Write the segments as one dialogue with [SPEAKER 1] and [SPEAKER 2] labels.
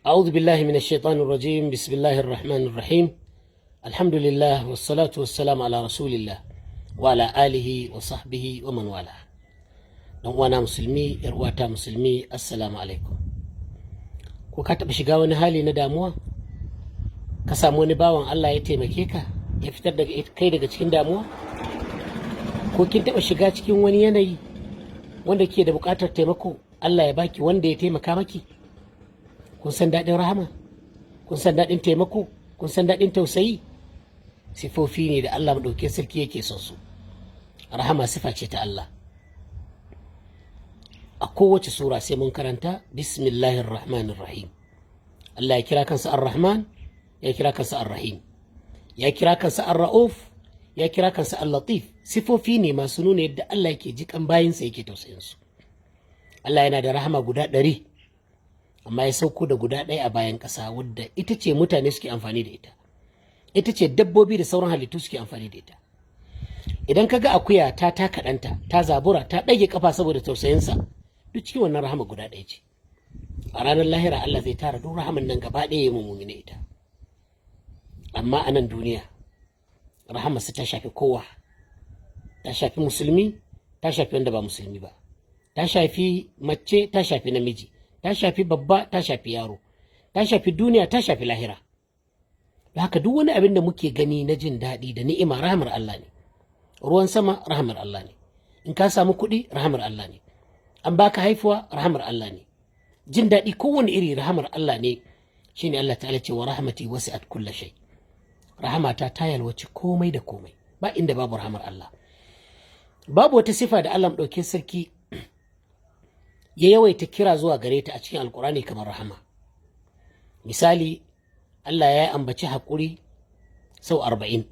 [SPEAKER 1] أعوذ بالله من الشيطان الرجيم. بسم الله الرحمن الرحيم. الحمد لله والصلاة والسلام على رسول الله وعلى آله وصحبه ومن والاه. Dan uwana musulmi, yar uwata musulmi, assalamu alaikum. Ko ka taɓa shiga wani hali na damuwa? Ka samu wani bawan Allah ya taimake ka, ya fitar da kai daga cikin damuwa? Ko kin taɓa shiga cikin wani yanayi wanda ke da buƙatar taimako, Allah ya baki wanda ya taimaka maki? Kun san daɗin rahama? Kun san daɗin taimako? Kun san daɗin tausayi? Sifofi ne da Allah maɗauke sarki yake son su. Rahama sifa ce ta Allah. A kowace sura sai mun karanta bismillahir rahmanir rahim. Allah ya kira kansa ar-Rahman, ya kira kansa ar-Rahim, ya kira kansa ar-Ra'uf, ya kira kansa al-Latif. Sifofi ne masu nuna yadda Allah yake jikan bayinsa, yake tausayin su. Allah yana da rahama guda 100, amma ya sauko da guda ɗaya a bayan ƙasa, wadda ita ce mutane suke amfani da ita, ita ce dabbobi da sauran halittu suke amfani da ita. Idan ka ga akuya ta taka ɗanta, ta zabura, ta ɗage kafa saboda tausayinsa, duk cikin wannan rahama guda ɗaya ce. A ranar lahira Allah zai tara duk rahaman nan gaba ɗaya ya mummune ita. Amma a nan duniya rahamarsa ta shafi kowa, ta shafi musulmi, ta shafi wanda ba musulmi ba, ta shafi mace, ta shafi namiji, ta shafi babba, ta shafi yaro, ta shafi duniya, ta shafi lahira. Da haka duk wani abin da muke gani na jin daɗi da ni'ima, rahamar Allah ne. Ruwan sama rahamar Allah ne. In ka samu kuɗi, rahamar Allah ne. An baka haifuwa, rahamar Allah ne. Jin daɗi kowane iri rahamar Allah ne. Shine Allah ta'ala ce: wa rahmati wasi'at kulla shay. Rahamata ta yalwaci komai da komai. Ba inda babu rahamar Allah. Babu wata sifa da Allah ɗauke sarki ya yawaita kira zuwa gare ta a cikin Alkurani kamar rahama. Misali, Allah ya ambaci haƙuri sau 40,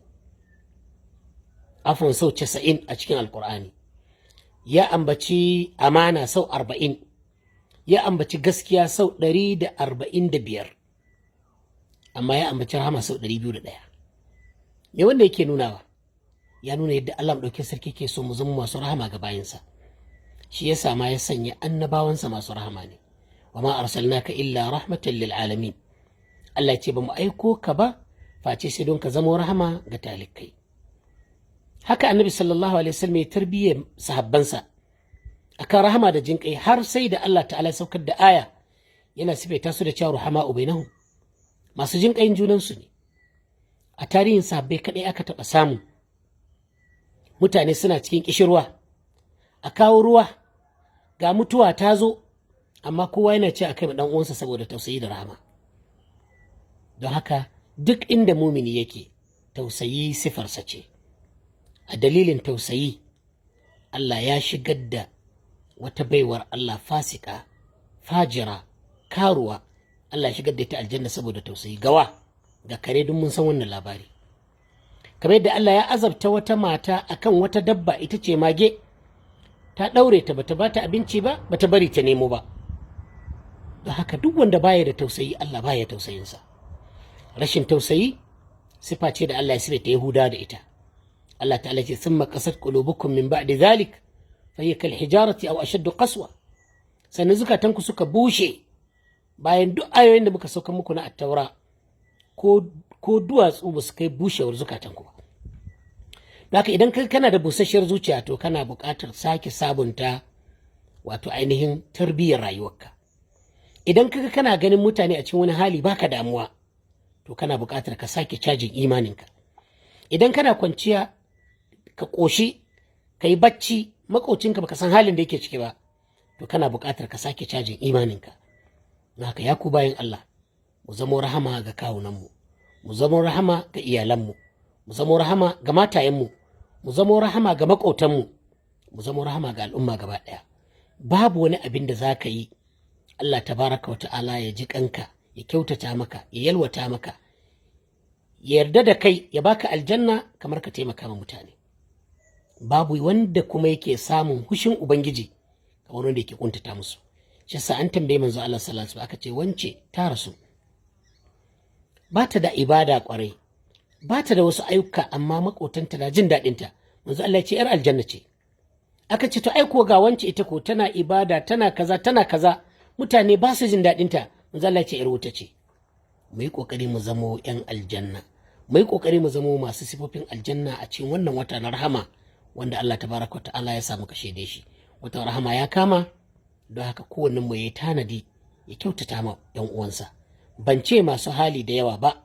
[SPEAKER 1] afwan, sau 90 a cikin Alkur'ani. Ya ambaci amana sau 40, ya ambaci gaskiya sau 145, amma ya ambaci rahama sau 201. Me wanda yake nunawa? Ya nuna yadda Allah ɗauke sarki ke so mu zama masu rahama ga bayinsa. Shi ya ma ya sanya annabawansa masu rahama ne. Wa ma arsalnaka illa rahmatan lil alamin. Allah ya ce ba mu aiko ka ba face sai don ka zama rahama ga talikai. Haka Annabi sallallahu alaihi wasallam ya tarbiyyar sahabbansa akan rahama da jinƙai, har sai da Allah ta'ala saukar da aya yana sifaita su da cewa ruhama bainahum, masu jinƙayin junansu ne. A tarihin sahabbai kaɗai aka taɓa samu mutane suna cikin ƙishirwa, a kawo ruwa, ga mutuwa ta zo, amma kowa yana ce a kai ɗan uwansa saboda tausayi da rahama. Don haka duk inda mumini yake, tausayi sifarsa ce. A dalilin tausayi Allah ya shigar da wata baiwar Allah fasika, fajira, karuwa, Allah ya shigar da ita aljanna saboda tausayi gawa ga kare. Duk mun san wannan labari. Kamar yadda Allah ya azabta wata mata akan wata dabba, ita ce mage, ta ɗaure ta, bata bata abinci ba, bata bari ta nemo ba. Don haka duk wanda baya da tausayi, Allah baya tausayinsa. Rashin tausayi sifa ce da Allah ya sifaita Yahuda da ita. Allah ta'ala ce: thumma qasat qulubukum min ba'di dhalik fa hiya kal hijarati aw ashaddu qaswa. Sannan zukatanku suka bushe bayan duk ayoyin da muka sauka muku na Attaura, ko duwatsu ba su kai bushewar zukatanku ba. Haka idan kai kana da busasshiyar zuciya, to kana buƙatar sake sabunta wato ainihin tarbiyyar rayuwarka. Idan kaga kana ganin mutane a cikin wani hali baka damuwa, to kana buƙatar ka sake cajin imaninka. Idan kana kwanciya ka ƙoshi, ka yi bacci, maƙocinka baka san halin da yake ciki ba, to kana buƙatar ka sake cajin imaninka. Haka ya ku bayin Allah, mu zamo rahama ga kawunanmu, mu zamo rahama ga iyalanmu, mu zamo rahama ga matayenmu, mu zamo rahama ga maƙotanmu, mu zamo rahama ga al'umma gaba ɗaya. Babu wani abin da za ka yi Allah tabaraka wa ta'ala ya ji kanka, ya kyautata maka, ya yalwata maka, ya yarda da kai, ya baka aljanna kamar ka taimaka ma mutane. Babu wanda kuma yake samun hushin Ubangiji kamar wanda yake kuntata musu. Shi yasa an tambaye Manzo Allah sallallahu alaihi wasallam, aka ce wance ta rasu, ba ta da ibada kwarai, ba ta da wasu ayyuka, amma makotanta na jin daɗinta. Manzo Allah ya ce yar aljanna ce. Aka ce to ai ko ga wance, ita ko tana ibada, tana kaza, tana kaza, mutane ba su jin daɗinta. Manzo Allah ya ce yar wuta ce. Mu yi kokari mu zamo yan aljanna, mu yi kokari mu zamo masu sifofin aljanna a cikin wannan wata na rahama wanda Allah tabaraka wa ta'ala ya samu kashe da shi. Watan rahama ya kama, don haka kowannen mu ya tanadi ya kyautata ma yan uwansa. Ban ce masu hali da yawa ba.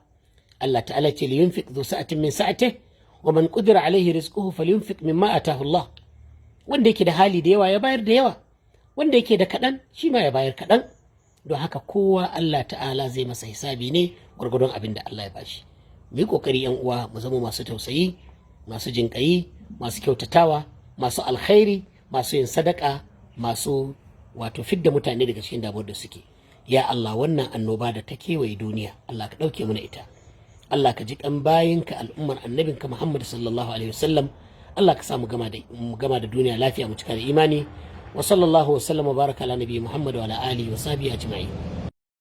[SPEAKER 1] Allah ta'ala ce: "Liyunfiq dhu sa'atin min sa'atihi wa man qudira alaihi rizquhu falyunfiq mimma atahu Allah." Wanda yake da hali da yawa ya bayar da yawa, wanda yake da kaɗan shi ma ya bayar kaɗan. Don haka kowa Allah ta'ala zai masa hisabi ne gwargwadon abin da Allah ya bashi. Mu yi kokari, yan uwa, mu zama masu tausayi, masu jinƙayi, masu kyautatawa, masu alkhairi, masu yin sadaka, masu wato fidda mutane daga cikin damuwar da suke. Ya Allah, wannan annoba da ta kewaye duniya, Allah ka ɗauke mana ita. Allah ka ji kan bayinka, al'ummar annabinka Muhammad sallallahu alaihi wasallam. Allah ka sa mu gama da duniya lafiya, mu cika da imani. Wa sallallahu wa sallama baraka ala nabiyyi Muhammad wa ala alihi wa sahbihi ajma'in.